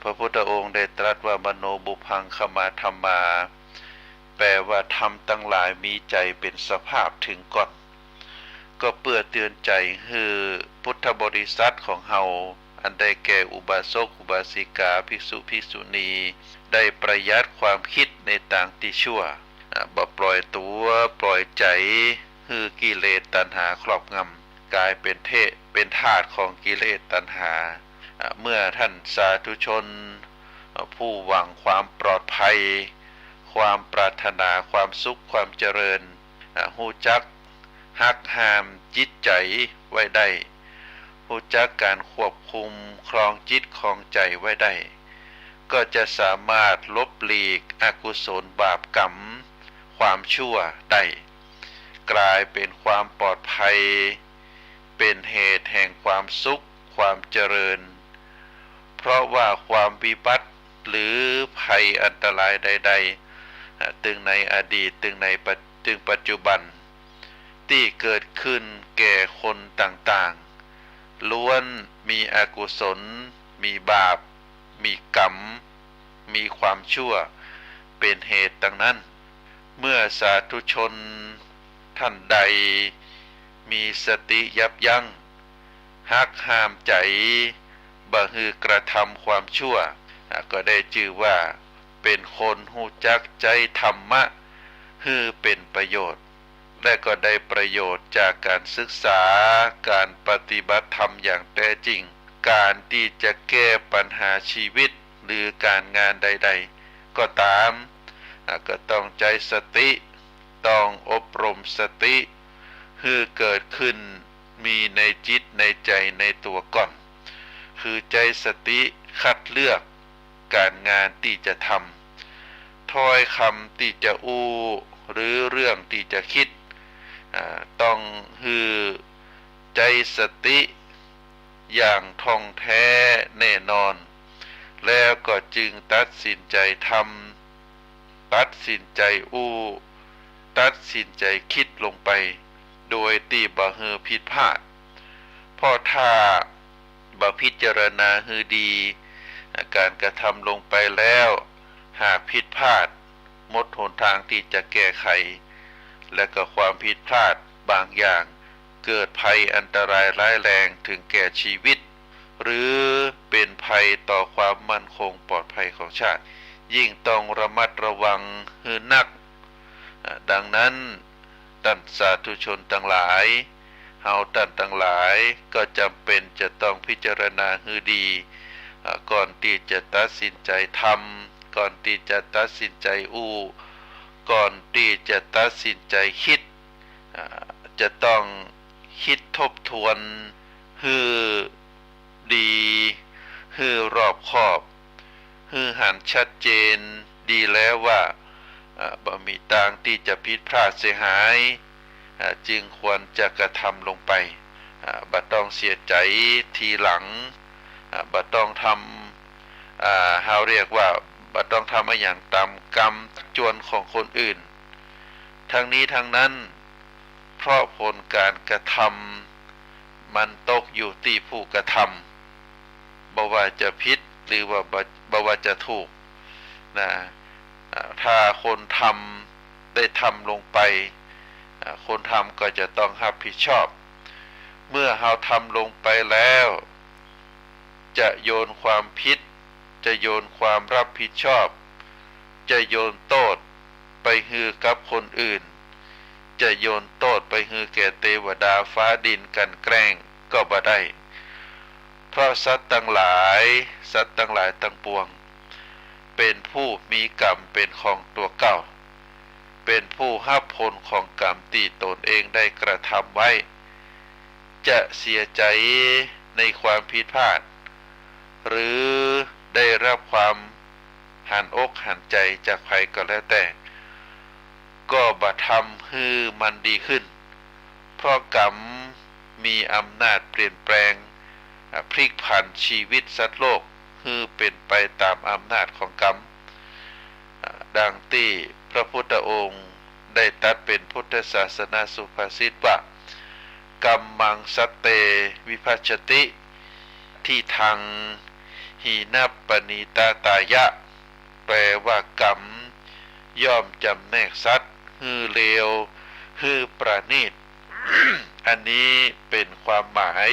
พระพุทธองค์ได้ตรัสว่ามโนปุพพังขมาธัมมา แปลว่าธรรมตังหลายมีใจ๋เป๋นสภาพเถิงก่อน ก็เปื้อเตือนใจ๋หื้อพุทธบริษัทของเฮา อันได้แก่อุบาสกอุบาสิกาภิกษุภิกษุณี ได้ประหยัดความกึ๊ดในตางตี้ชั่ว อ่า บ่ปล่อยตั๋วปล่อยใจ๋หื้อกิเลสตัณหาครอบงำ ก๋ายเป๋นเท- เป๋นทาสของกิเลสตัณหา อ่า เมื่อต้านสาธุชน อ่า ผู้หวังความปลอดภัย ความปรารถนาความสุขความเจริญ อ่า ฮู้จักหักห้ามจิตใจ๋ไว้ได้ ฮู้จักก๋านควบคุมครองจิตครองใจ๋ไว้ได้ ก็จะสามารถลบหลีกอกุศลบาปกรรมความชั่วได้ ก๋ายเป๋นความปลอดภัย เป๋นเหตุแห่งความสุขความเจริญ เพราะว่าความวิบัติหรือภัยอันตรายใดๆ อ่า ตึงในอดีต ตึงในปัจ- ตึงปัจจุบัน ตี้เกิดขึ้นแก่คนต่างๆ ล้วนมีอกุศล มีบาป มีกรรม มีความชั่วเป๋นเหตุตังนั้น เมื่อสาธุชนต้านใดมีสติยับยั้ง หักห้ามใจ๋บ่หื้อกระทำความชั่ว อ่า ก็ได้จื้อว่าเป๋นคนฮู้จักใจ๊ธรรมะหื้อเป๋นประโยชน์ และก็ได้ประโยชน์จากก๋านศึกษา ก๋านปฏิบัติธรรมอย่างแต๊จริง ก๋านตี้จะแก้ปัญหาชีวิตหรือก๋านงานใดๆ ก็ต๋าม อ่า ก็ต้องใจ๊สติ ต้องอบรมสติหื้อเกิดขึ้นมีในจิตในใจ๋ในตั๋วก่อน คือใจ๊สติคัดเลือก ก๋านงานตี้จะทำ ถ้อยกำตี้จะอู้ หรือเรื่องตี้จะกึ๊ด อ่า ต้องหื้อใจ๊สติอย่างถ่องแต๊แน่นอน แล้วก็จึงตัดสินใจ๋ทำ ตัดสินใจ๋อู้ ตัดสินใจ๋กึ๊ดลงไป โดยตี้บ่หื้อผิดพลาด เพราะถ้าบ่พิจารณาหื้อดี ก๋านกระทำลงไปแล้ว หากผิดพลาด หมดหนตางตี้จะแก้ไข และก็ความผิดพลาดบางอย่าง เกิดภัยอันตรายร้ายแรงเถิงแก่ชีวิต หรือเป๋นภัยต่อความมั่นคงปลอดภัยของชาติ ยิ่งต้องระมัดระวังหื้อนัก อ่า ดังนั้น ต้านสาธุชนตังหลาย เฮาต้านตังหลายก็จ๋ำเป๋นจะต้องพิจารณาหื้อดี อ่า ก่อนตี้จะตัดสินใจ๋ทำ ก่อนตี้จะตัดสินใจ๋อู้ ก่อนตี้จะตัดสินใจ๋กึ๊ด อ่า จะต้องกึ๊ดทบทวนหื้อดี หื้อรอบคอบ หื้อหันชัดเจนดีแล้วว่า อ่า บ่มีตางตี้จะผิดพลาดเสียหาย อ่า จึงควรจะกระทำลงไป อ่า บ่ต้องเสียใจ๋ทีหลัง อ่า บ่ต้องทำ อ่า เฮาเรียกว่าบ่ต้องทำอะหยังต๋ามกรรมตักจวนของคนอื่น ทั้งนี้ทั้งนั้น เพราะผลก๋านกระทำมันตกอยู่ตี้ผู้กระทำ บ่ว่าจะผิดหรือว่าบ่- บ่ว่าจะถูก นะ อ่า ถ้าคนทำได้ทำลงไป อ่า คนทำก็จะต้องฮับผิดชอบ เมื่อเฮาทำลงไปแล้ว จะโยนความผิด จะโยนความฮับผิดชอบ จะโยนโต้ษไปหื้อกับคนอื่น จะโยนโต้ษไปหื้อแก่เตวดาฟ้าดินกลั่นแกล้งก็บ่ได้ เพราะสัตว์ตังหลาย สัตว์ตังหลายตังปวง เป๋นผู้มีกรรมเป๋นของตั๋วเก่า เป๋นผู้ฮับผลของกรรมตี้ต๋นเองได้กระทำไว้ จะเสียใจ๋ในความผิดพลาด หรือ ได้ฮับความหันอกหันใจ๋จากใผก็แล้วแต่ ก็บ่ทำหื้อมันดีขึ้น เพราะกรรมมีอำนาจเปลี่ยนแปลง อ่า พลิกผันชีวิตสัตว์โลก หื้อเป๋นไปต๋ามอำนาจของกรรม อ่า ดังตี้พระพุทธองค์ได้ตรัสเป๋นพุทธศาสนสุภาษิตว่า กัมมัง สัตเต วิภัจจติ ทิฏฐัง หินะ ปะนีตะตายะ แปลว่ากรรมย่อมจ๋ำแนกสัตว์หื้อเลว หื้อประณีต อันนี้เป๋นความหมาย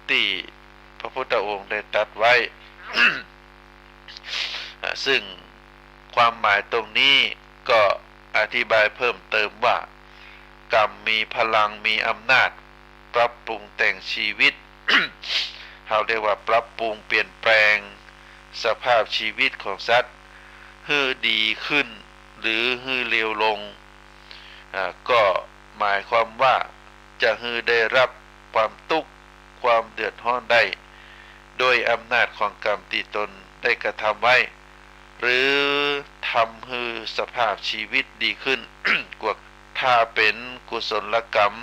ตี้พระพุทธองค์ได้ตรัสไว้ อ่า ซึ่งความหมายตรงนี้ก็อธิบายเพิ่มเติมว่า กรรมมีพลัง มีอำนาจ ปรับปรุงแต่งชีวิต เฮาเรียกว่าปรับปรุงเปลี่ยนแปลงสภาพชีวิตของสัตว์ หื้อดีขึ้น หรือหื้อเลวลง อ่า ก็หมายความว่าจะหื้อได้ฮับความตุ๊กข์ ความเดือดฮ้อนได้ โดยอำนาจของกรรมตี้ตนได้กระทำไว้ หรือทำหื้อสภาพชีวิตดีขึ้น กว่า ถ้าเป๋นกุศลกรรม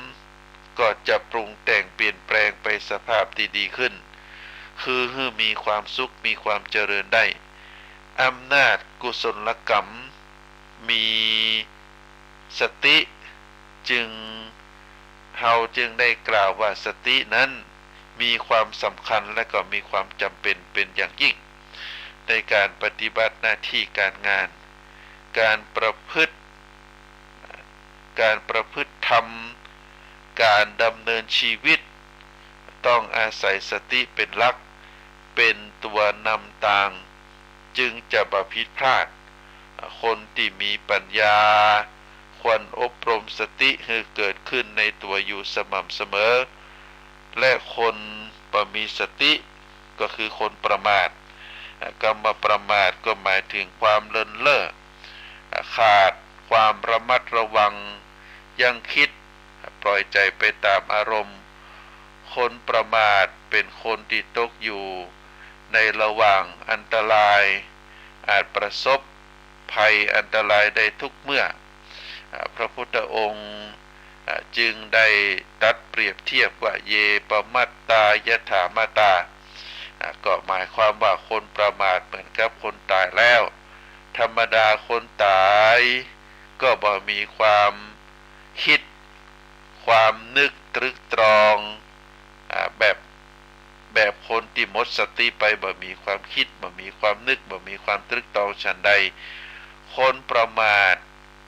ก็จะปรุงแต่งเปลี่ยนแปลงไปสภาพตี้ดีขึ้น คือหื้อมีความสุข มีความเจริญได้ อำนาจกุศลกรรม มีสติ จึง เฮาจึงได้กล่าวว่าสตินั้นมีความสำคัญและก็มีความจ๋ำเป๋นเป๋นอย่างยิ่ง ในการปฏิบัติหน้าที่การงาน การประพฤติ การประพฤติธรรม การดำเนินชีวิต ต้องอาศัยสติเป๋นหลัก เป๋นตัวนำตาง จึงจะบ่ผิดพลาด คนตี้มีปัญญา ควรอบรมสติหื้อเกิดขึ้นในตั๋วอยู่สม่ำเสมอ และคนบ่มีสติ ก็คือคนประมาท กำว่าประมาทก็หมายถึงความเลินเล่อ ขาดความระมัดระวัง ยั้งคิด ปล่อยใจ๋ไปต๋ามอารมณ์ คนประมาทเป๋นคนตี้ตกอยู่ในระหว่างอันตราย อาจประสบภัยอันตรายได้ทุกเมื่อ อ่า พระพุทธองค์ อ่า จึงได้ตรัสเปรียบเทียบว่า เย ปมัตตา ยถามาตา อ่า ก็หมายความว่าคนประมาทเหมือนกับคนต๋ายแล้ว ธรรมดาคนต๋ายก็บ่มีความ คิด ความนึกตรึกตรอง อ่า แบบ แบบคนตี้หมดสติไป บ่มีความคิด บ่มีความนึก บ่มีความตรึกตรองฉันใด คนประมาท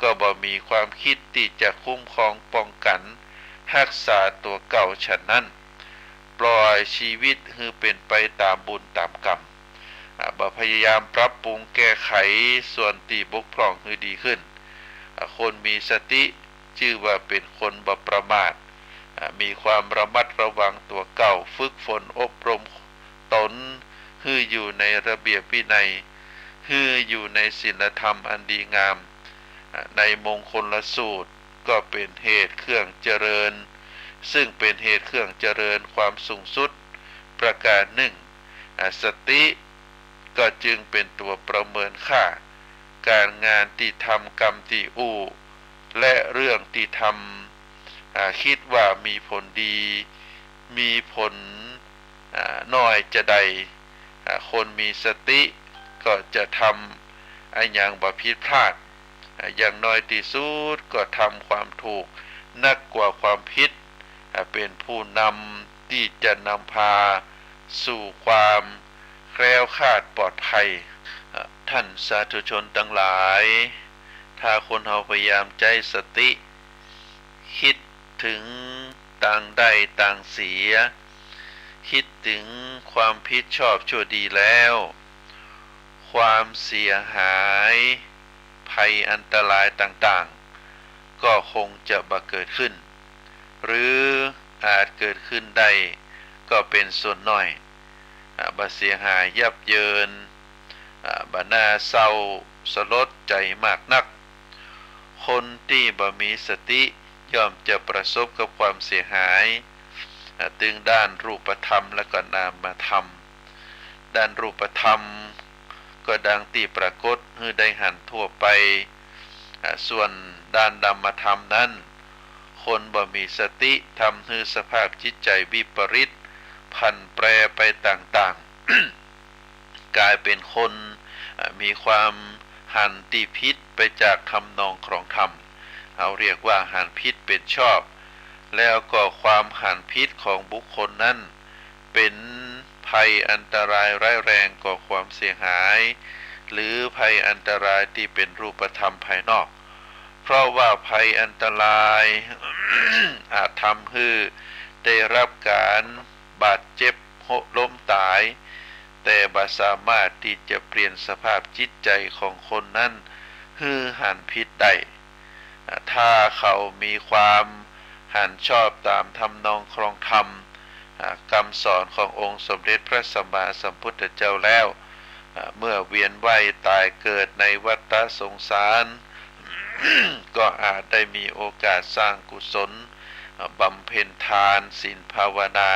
ก็บ่มีความคิดตี้จะคุ้มครองป้องกั๋นฮักษาตั๋วเก่าฉันนั้น ปล่อยชีวิตหื้อเป๋นไปต๋ามบุญต๋ามกรรม อ่า บ่พยายามปรับปรุงแก้ไขส่วนตี้บกพร่องหื้อดีขึ้น อ่า คนมีสติจื้อว่าเป๋นคนบ่ประมาท อ่า มีความระมัดระวังตั๋วเก่า ฝึกฝนอบรมตนหื้ออยู่ในระเบียบวินัย หื้ออยู่ในศีลธรรมอันดีงาม อ่า ในมงคลสูตร ก็เป๋นเหตุเครื่องเจริญ ซึ่งเป๋นเหตุเครื่องเจริญความสูงสุดประการนึ่ง อ่า สติก็จึงเป๋นตั๋วประเมินค่า ก๋านงานตี้ทำ กรรมตี้อู้ และเรื่องตี้ทำ อ่า กึ๊ดว่ามีผลดี มีผล อ่า น้อยจาใด อ่า คนมีสติก็จะทำอะหยังบ่ผิดพลาด อ่า อย่างน้อยตี้สุดก็ทำความถูกนักกว่าความผิด อ่า เป๋นผู้นำตี้จะนำพาสู่ความแคล้วคลาดปลอดภัย อ่า ท่านสาธุชนตังหลาย ถ้าคนเฮาพยายามใจ๊สติ กึ๊ดเถิงตางได้ตางเสีย กึ๊ดเถิงความผิดชอบชั่วดีแล้ว ความเสียหาย ภัยอันตรายต่างๆ ก็คงจะบ่เกิดขึ้น หรืออาจเกิดขึ้นได้ก็เป๋นส่วนน้อย อ่า บ่เสียหายยับเยิน อ่า บ่น่าเศร้าสลดใจ๋มากนัก คนตี้บ่มีสติย่อมจะประสบกับความเสียหาย อ่า ตึงด้านรูปธรรมและก็นามธรรม ด้านรูปธรรม ก็ดังตี้ปรากฏหื้อได้หันทั่วไป อ่า ส่วนด้านนามธรรมนั้น คนบ่มีสติทำหื้อสภาพจิตใจ๋วิปริต ผันแปรไปต่างๆ ก๋ายเป๋นคน อ่า มีความหันตี้ผิดไปจากทำนองครองธรรม เฮาเรียกว่าหันผิดเป๋นชอบ แล้วก็ความหันผิดของบุคคลนั้น เป๋นภัยอันตรายร้ายแรงก่อความเสียหาย หรือภัยอันตรายตี้เป๋นรูปธรรมภายนอก เพราะว่าภัยอันตราย อาจทำหื้อได้ฮับก๋านบาดเจ็บ หกล้มต๋าย แต่บ่สามารถตี้จะเปลี่ยนสภาพจิตใจ๋ของคนนั้นหื้อหันผิดได้ อ่า ถ้าเขามีความหันชอบต๋ามทำนองครองธรรม อ่า กำสอนขององค์สมเด็จพระสัมมาสัมพุทธเจ้าแล้ว อ่า เมื่อเวียนว่ายต๋ายเกิดในวัฏฏะสงสาร ก็อาจได้มีโอกาสสร้างกุศล อ่า บำเพ็ญทาน ศีล ภาวนา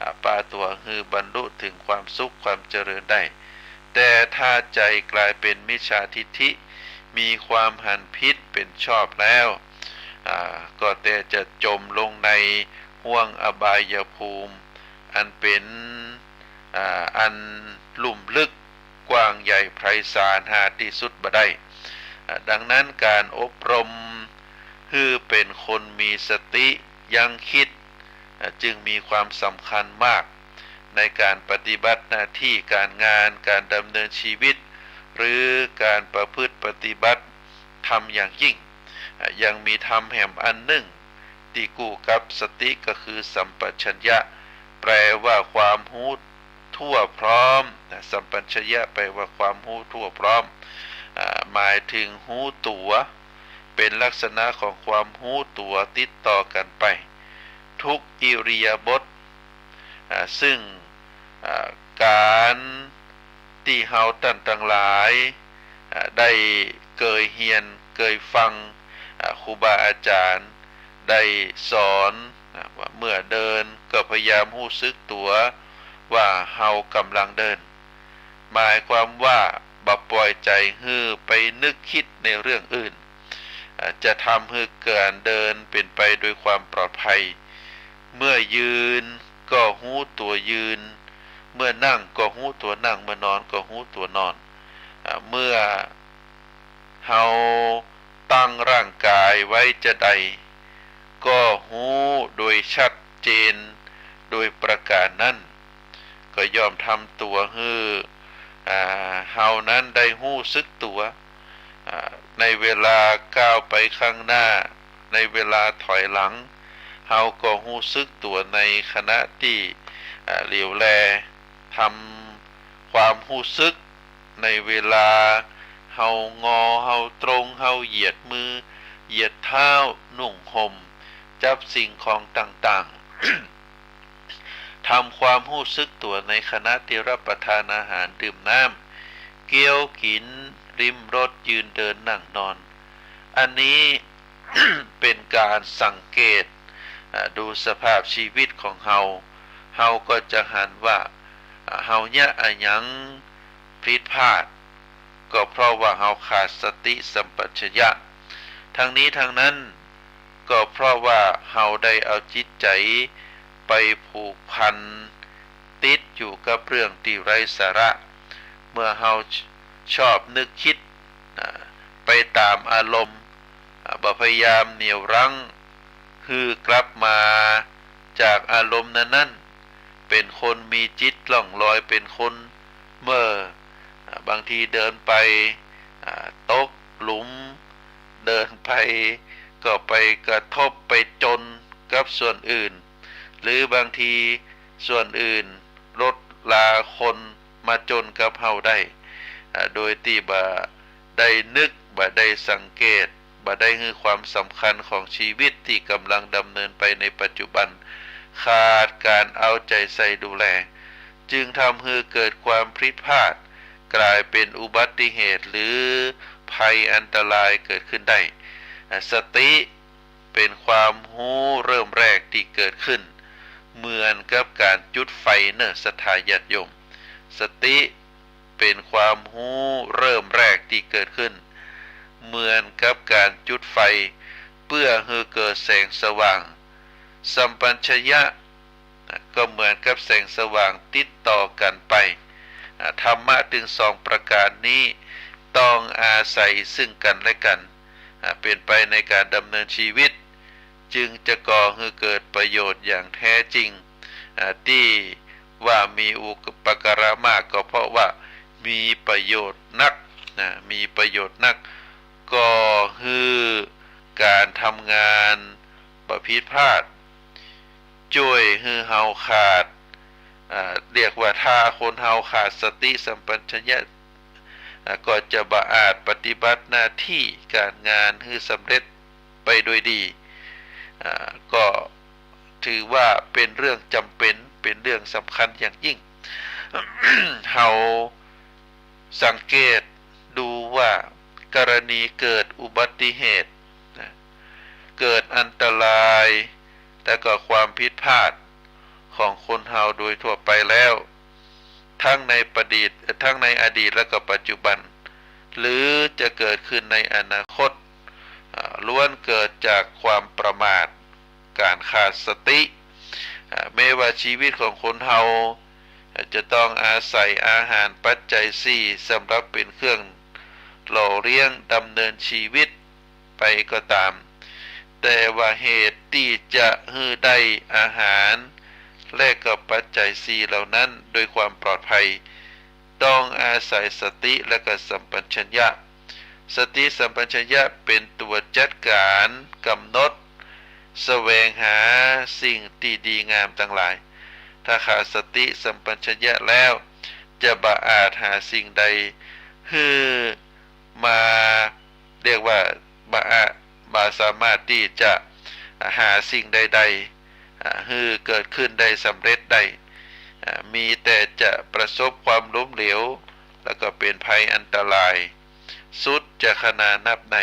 อ่า ปาตั๋วหื้อบรรลุถึงความสุขความเจริญได้ แต่ถ้าใจ๋ก๋ายเป๋นมิจฉาทิฏฐิ มีความหันผิดเป๋นชอบแล้ว อ่า ก็แต่จะจมลงในห้วงอบายภูมิ อันเป๋น อ่า อันลุ่มลึกกว้างใหญ่ไพศาลหาตี้สุดบ่ได้ อ่า ดังนั้นก๋านอบรมหื้อเป๋นคนมีสติยั้งคิด อ่า จึงมีความสำคัญมากในก๋านปฏิบัติหน้าตี้ก๋านงาน ก๋านดำเนินชีวิต หรือก๋านประพฤติปฏิบัติธรรมอย่างยิ่ง อ่า ยังมีธรรมแหมอันนึ่งตี้กู้กับสติก็คือสัมปชัญญะ แปลว่าความฮู้ทั่วพร้อม นะ สัมปชัญญะแปลว่าความฮู้ทั่วพร้อม อ่า หมายถึงฮู้ตั๋ว เป๋นลักษณะของความฮู้ตั๋วติดต่อกั๋นไป ทุกอิริยาบถ อ่า ซึ่ง อ่า ก๋านตี้เฮาต้านตังหลาย อ่า ได้เกยเฮียน เกยฟัง อ่า ครูบาอาจ๋ารย์ได้สอน อ่า ว่าเมื่อเดินก็พยายามฮู้สึกตั๋วว่าเฮาก่ำลังเดิน หมายความว่าบ่ป่อยใจ๋หื้อไปนึกคิดในเรื่องอื่น อ่า จะทำหื้อก๋านเดินเป๋นไปโดยความปลอดภัย เมื่อยืนก็ฮู้ตั๋วยืน เมื่อนั่งก็ฮู้ตั๋วนั่ง เมื่อนอนก็ฮู้ตั๋วนอน อ่า เมื่อเฮาตั้งร่างก๋ายไว้จาใด ก็ฮู้โดยชัดเจนโดยประก๋านนั้น ก็ย่อมทำตั๋วหื้อ อ่า เฮานั้นได้ฮู้สึกตั๋ว อ่า ในเวลาก้าวไปข้างหน้า ในเวลาถอยหลัง เฮาก็ฮู้สึกตั๋วในขณะตี้ อ่า เหลียวแล ทำความฮู้สึกในเวลาเฮางอ เฮาตรง เฮาเหยียดมือ เหยียดเท้า นุ่งห่ม จับสิ่งของต่างๆ ทำความฮู้สึกตั๋วในขณะตี้รับประทานอาหาร ดื่มน้ำ เคี้ยวกิ๋น ลิ้มรส ยืนเดินนั่งนอน อันนี้ เป๋นก๋านสังเกต อ่า ดูสภาพชีวิตของเฮา เฮาก็จะหันว่า อ่า เฮาเยียะอะหยังผิดพลาด ก็เพราะว่าเฮาขาดสติสัมปชัญญะ ทั้งนี้ทั้งนั้น ก็เพราะว่าเฮาได้เอาจิตใจ๋ไปผูกพันติดอยู่กับเรื่องตี้ไร้สาระ เมื่อเฮาชอบนึกคิด อ่า ไปต๋ามอารมณ์ อ่า บ่พยายามเหนี่ยวรั้งหื้อกลับมาจากอารมณ์นั้นๆ เป๋นคนมีจิตล่องลอย เป๋นคนเม่อ อ่า บางทีเดินไป อ่า ตกหลุม เดินไปก็ไปกระทบไปจนกับส่วนอื่น หรือบางทีส่วนอื่นรถลาคนมาจนกับเฮาได้ อ่า โดยตี้บ่ได้นึก บ่ได้สังเกต บ่ได้หื้อความสำคัญของชีวิตตี้ก่ำลังดำเนินไปในปัจจุบัน ขาดก๋านเอาใจ๋ใส่ดูแล จึงทำหื้อเกิดความผิดพลาด ก๋ายเป๋นอุบัติเหตุหรือภัยอันตรายเกิดขึ้นได้ อ่า สติเป๋นความฮู้เริ่มแรกตี้เกิดขึ้น เหมือนกับก๋านจุดไฟเน่อ ศรัทธาญาติโยม สติเป๋นความฮู้เริ่มแรกตี้เกิดขึ้น เหมือนกับก๋านจุดไฟ เปื้อหื้อเกิดแสงสว่าง สัมปชัญญะ ก็เหมือนกับแสงสว่างติดต่อกั๋นไป อ่า ธรรมะตึงสองประก๋านนี้ต้องอาศัยซึ่งกั๋นและกั๋น อ่า เป๋นไปในก๋านดำเนินชีวิต จึงจะก่อหื้อเกิดประโยชน์อย่างแท้จริง อ่า ตี้ว่ามีอุปการะมาก ก็เพราะว่ามีประโยชน์นัก นะ มีประโยชน์นัก ก่อหื้อก๋านทำงานบ่ผิดพลาด จ้วยหื้อเฮาขาด อ่า เรียกว่าถ้าคนเฮาขาดสติสัมปชัญญะ อ่า ก็จะบ่อาจปฏิบัติหน้าตี้ก๋านงานหื้อสำเร็จไปโดยดี อ่า ก็ถือว่าเป๋นเรื่องจ๋ำเป๋น เป๋นเรื่องสำคัญอย่างยิ่ง เฮาสังเกตดูว่ากรณีเกิดอุบัติเหตุ นะ เกิดอันตราย และก็ความผิดพลาดของคนเฮาโดยทั่วไปแล้ว ทั้งในอดีต ทั้งในอดีตและก็ปัจจุบัน หรือจะเกิดขึ้นในอนาคต อ่า ล้วนเกิดจากความประมาท ก๋านขาดสติ อ่า แม้ว่าชีวิตของคนเฮา อ่า จะต้องอาศัยอาหารปัจจัยสี่สำหรับเป๋นเครื่องหล่อเลี้ยงดำเนินชีวิตไปก็ต๋าม แต่ว่าเหตุตี้จะหื้อได้อาหาร และก็ปัจจัยสี่เหล่านั้นโดยความปลอดภัย ต้องอาศัยสติและก็สัมปชัญญะ สติสัมปชัญญะเป๋นตั๋วจัดก๋านกำหนด แสวงหาสิ่งตี้ดีงามตังหลาย ถ้าขาดสติสัมปชัญญะแล้ว จะบ่อาจหาสิ่งใดหื้อมา เรียกว่าบ่อาจ บ่สามารถตี้จะหาสิ่งใดๆ อ่า หื้อเกิดขึ้นได้สำเร็จได้ อ่า มีแต่จะประสบความล้มเหลว แล้วก็เป๋นภัยอันตราย สุดจะขนานับได้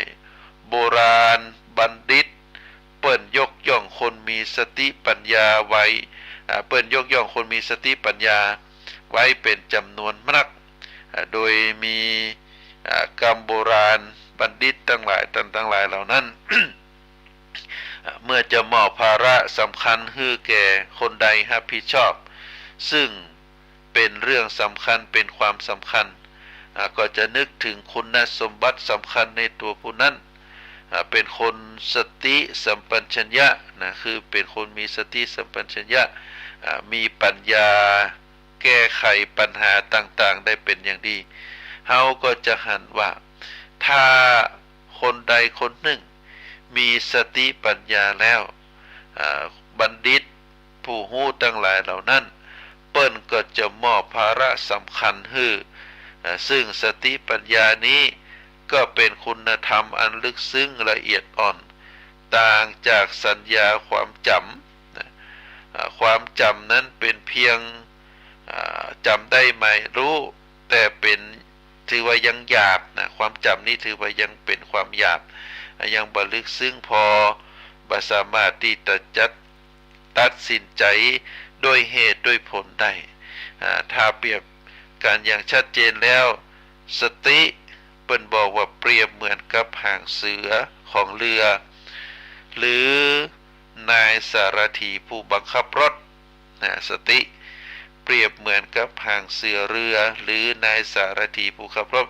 โบราณบัณฑิต เปิ้นยกย่องคนมีสติปัญญาไว้ อ่า เปิ้นยกย่องคนมีสติปัญญาไว้เป๋นจ๋ำนวนนัก อ่า โดยมี อ่า กำโบราณบัณฑิตตังหลาย ต้านตังหลายเหล่านั้น อ่า เมื่อจะมอบภาระสำคัญหื้อแก่คนใดฮับผิดชอบ ซึ่งเป๋นเรื่องสำคัญ เป๋นความสำคัญ อ่า ก็จะนึกเถิงคุณสมบัติสำคัญในตั๋วผู้นั้น อ่า เป๋นคนสติสัมปชัญญะนะ คือเป๋นคนมีสติสัมปชัญญะ อ่า มีปัญญาแก้ไขปัญหาต่างๆ ได้เป๋นอย่างดี เฮาก็จะหันว่า ถ้าคนใดคนนึ่งมีสติปัญญาแล้ว อ่า บัณฑิตผู้ฮู้ตังหลายเหล่านั้น เปิ้นก็จะมอบภาระสำคัญหื้อ อ่า ซึ่งสติปัญญานี้ก็เป๋นคุณธรรมอันลึกซึ้งละเอียดอ่อน ต่างจากสัญญาความจ๋ำ นะ อ่า ความจ๋ำนั้นเป๋นเพียง อ่า จ๋ำได้หมายรู้ แต่เป๋น ถือว่ายังหยาบนะ ความจ๋ำนี้ถือว่ายังเป๋นความหยาบ อ่า ยังบ่ลึกซึ้งพอ บ่สามารถตี้จะจัด ตัดสินใจ๋ด้วยเหตุด้วยผลได้ อ่า ถ้าเปรียบกั๋นอย่างชัดเจนแล้ว สติเปิ้นบอกว่าเปรียบเหมือนกับหางเสือของเรือ หรือนายสารถีผู้บังคับรถ นะ สติเปรียบเหมือนกับหางเสือเรือ หรือนายสารถีผู้ขับรถ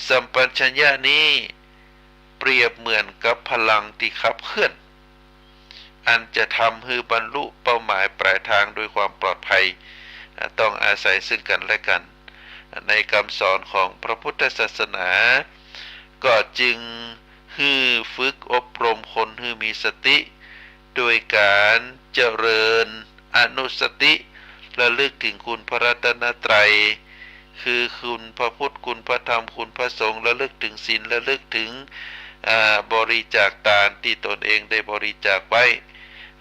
สัมปชัญญะนี้เปรียบเหมือนกับพลังตี้ขับเคลื่อน อันจะทำหื้อบรรลุเป้าหมายปลายทางด้วยความปลอดภัย อ่า ต้องอาศัยซึ่งกั๋นและกั๋น ในกำสอนของพระพุทธศาสนา ก็จึงหื้อฝึกอบรมคนหื้อมีสติ โดยก๋านเจริญอนุสติ ระลึกเถิงคุณพระรัตนตรัย คือคุณพระพุทธ คุณพระธรรม คุณพระสงฆ์ ระลึกเถิงศีล ระลึกเถิง อ่า บริจาคตานตี้ตนเองได้บริจาคไว้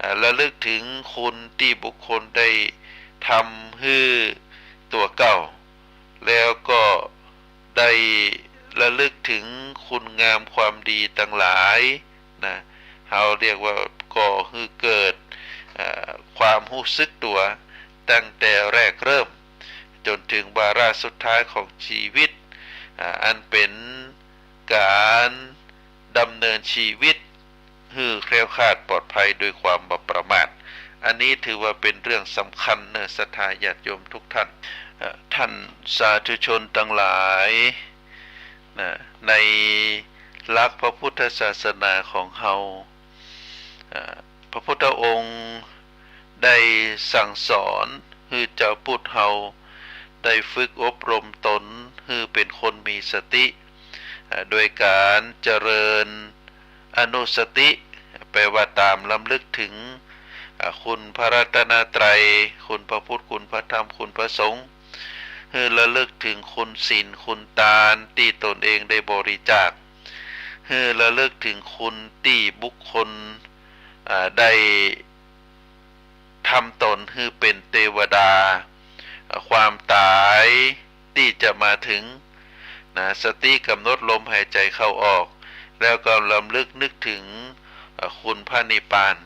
อ่า ระลึกเถิงคุณตี้บุคคลได้ทำหื้อตั๋วเก่า แล้วก็ได้ระลึกเถิงคุณงามความดีตังหลายนะ เฮาเรียกว่าก่อหื้อเกิด เอ่อ ความฮู้สึกตั๋วตั้งแต่แรกเริ่ม จนเถิงวาระสุดท้ายของจีวิต อ่า อันเป๋นก๋านดำเนินจีวิตหื้อแคล้วคลาดปลอดภัยโดยความบ่ประมาท อันนี้ถือว่าเป๋นเรื่องสำคัญเน่อ ศรัทธาญาติโยมทุกท่าน เอ่อ ท่านสาธุชนตังหลาย นะ ในหลักพระพุทธศาสนาของเฮา อ่า พระพุทธองค์ได้สั่งสอนหื้อจาวพุทธเฮาได้ฝึกอบรมตนหื้อเป๋นคนมีสติ อ่า โดยก๋านเจริญอนุสติ แปลว่าต๋ามรำลึกเถิง อ่า คุณพระรัตนตรัย คุณพระพุทธ คุณพระธรรม คุณพระสงฆ์ หื้อระลึกเถิงคุณศีล คุณตานตี้ตนเองได้บริจาค หื้อระลึกเถิงคุณตี้บุคคล อ่า ได้ทำตนหื้อเป๋นเตวดา อ่า ความต๋ายตี้จะมาเถิง นะ สติกำหนดลมหายใจเข้าออก แล้วก็รำลึกนึกเถิง อ่า คุณพระนิพพาน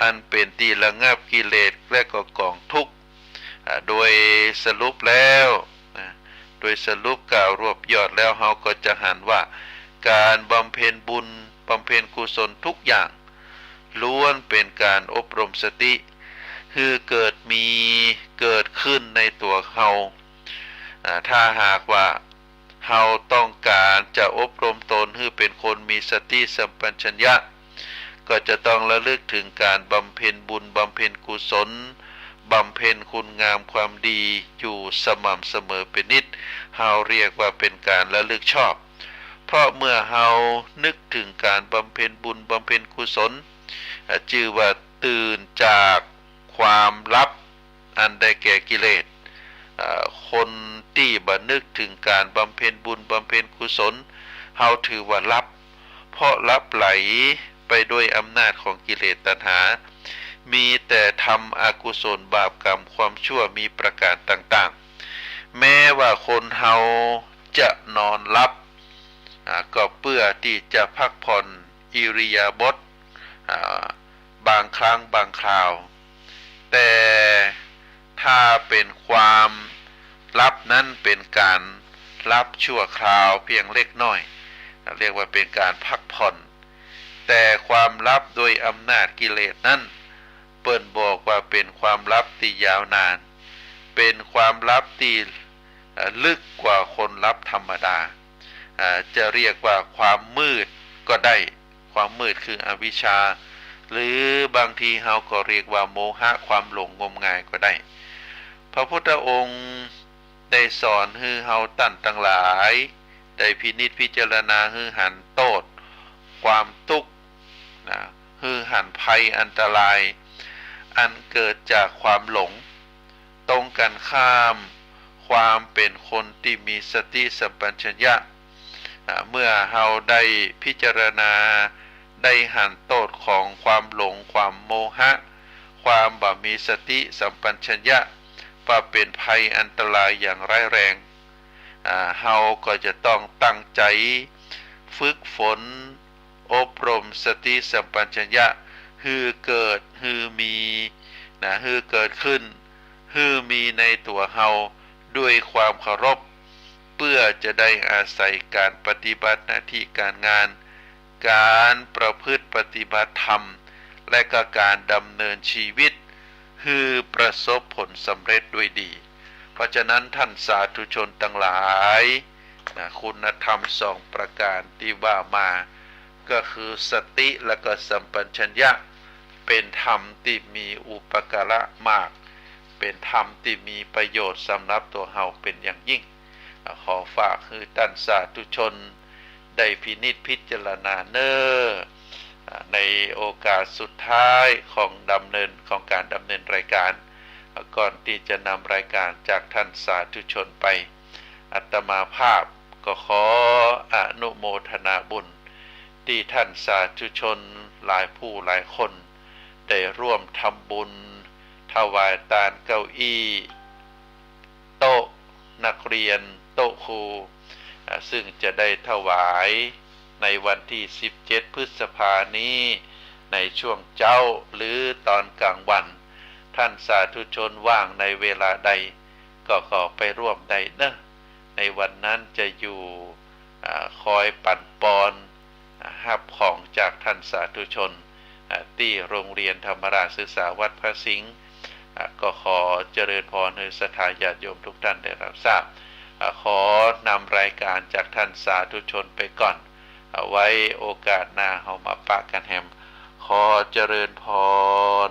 อันเป๋นตี้ระงับกิเลสและก็ก๋องทุกข์ อ่า โดยสรุปแล้ว นะ โดยสรุปกล่าวรวบยอดแล้ว เฮาก็จะหันว่าก๋านบำเพ็ญบุญ บำเพ็ญกุศลทุกอย่าง ล้วนเป๋นก๋านอบรมสติ หื้อเกิดมี เกิดขึ้นในตั๋วเฮา อ่า ถ้าหากว่าเฮาต้องก๋านจะอบรมตนหื้อเป๋นคนมีสติสัมปชัญญะ ก็จะต้องระลึกเถิงก๋านบำเพ็ญบุญ บำเพ็ญกุศล บำเพ็ญคุณงามความดีอยู่สม่ำเสมอเป๋นนิจ เฮาเรียกว่าเป๋นก๋านระลึกชอบ เพราะเมื่อเฮานึกเถิงก๋านบำเพ็ญบุญ บำเพ็ญกุศล อ่า จื้อว่าตื่นจากความหลับ อันได้แก่กิเลส อ่า คนตี้บ่นึกเถิงก๋านบำเพ็ญบุญ บำเพ็ญกุศล เฮาถือว่าหลับ เพราะหลับไหลไปด้วยอำนาจของกิเลสตัณหา มีแต่ทำอกุศลบาปกรรมความชั่วมีประก๋านต่างๆ แม้ว่าคนเฮาจะนอนหลับ อ่า ก็เปื้อตี้จะพักผ่อนอิริยาบถ อ่า บางครั้งบางคราว แต่ถ้าเป๋นความหลับนั้นเป๋นก๋านหลับชั่วคราวเพียงเล็กน้อย เรียกว่าเป๋นก๋านพักผ่อน แต่ความหลับโดยอำนาจกิเลสนั้น เปิ้นบอกว่าเป๋นความหลับตี้ยาวนาน เป๋นความหลับตี้ เอ่อ ลึกกว่าคนหลับธรรมดา อ่า จะเรียกว่าความมืดก็ได้ ความมืดคืออวิชชา หรือบางทีเฮาก็เรียกว่าโมหะ ความหลงงมงายก็ได้ พระพุทธองค์ได้สอนหื้อเฮาต้านตังหลาย ได้พินิจพิจารณาหื้อหันโต้ษ ความตุ๊กข์ นะ หื้อหันภัยอันตราย อันเกิดจากความหลง ตรงกันข้าม ความเป๋นคนตี้มีสติสัมปชัญญะ อ่า เมื่อเฮาได้พิจารณา ได้หันโต้ษของความหลง ความโมหะ ความบ่มีสติสัมปชัญญะ ว่าเป๋นภัยอันตรายอย่างร้ายแรง อ่า เฮาก็จะต้องตั้งใจ๋ฝึกฝน อบรมสติสัมปชัญญะ หื้อเกิด หื้อมี นะ หื้อเกิดขึ้น หื้อมีในตั๋วเฮาด้วยความเคารพ เปื้อจะได้อาศัยก๋านปฏิบัติหน้าตี้ก๋านงาน ก๋านประพฤติปฏิบัติธรรม และก็ก๋านดำเนินจีวิต หื้อประสบผลสำเร็จด้วยดี เพราะฉะนั้นต้านสาธุชนตังหลาย นะ คุณธรรมสองประก๋านตี้ว่ามา ก็คือสติและก็สัมปชัญญะ เป๋นธรรมตี้มีอุปการะมาก เป๋นธรรมตี้มีประโยชน์สำหรับตั๋วเฮาเป๋นอย่างยิ่ง ขอฝากหื้อต้านสาธุชนได้พินิจพิจารณาเน่อ ในโอกาสสุดท้ายของดำเนิน ของก๋านดำเนินรายก๋าน ก่อนตี้จะนำรายก๋านจากต้านสาธุชนไป อาตมาภาพก็ขออนุโมทนาบุญ ตี้ต้านสาธุชนหลายผู้หลายคน ได้ร่วมทำบุญ ถวายตานเก้าอี้ โต๊ะนักเรียน โต๊ะครู อ่า ซึ่งจะได้ถวายในวันตี้สิบเจ็ดพฤษภานี้ ในช่วงเจ๊าหรือตอนกลางวัน ต้านสาธุชนว่างในเวลาใด ก็ขอไปร่วมได้เนอะ ในวันนั้นจะอยู่ อ่า คอยปั๋นปอน อ่า ฮับของจากท่านสาธุชน อ่า ตี้โรงเรียนธรรมราชศึกษาวัดพระสิงห์ อ่า ก็ขอเจริญพรหื้อศรัทธาญาติโยมทุกท่านได้รับทราบ อ่า ขอนำรายก๋านจากท่านสาธุชนไปก่อน อ่า ไว้โอกาสหน้าเฮามาปะกั๋นแหม ขอเจริญพร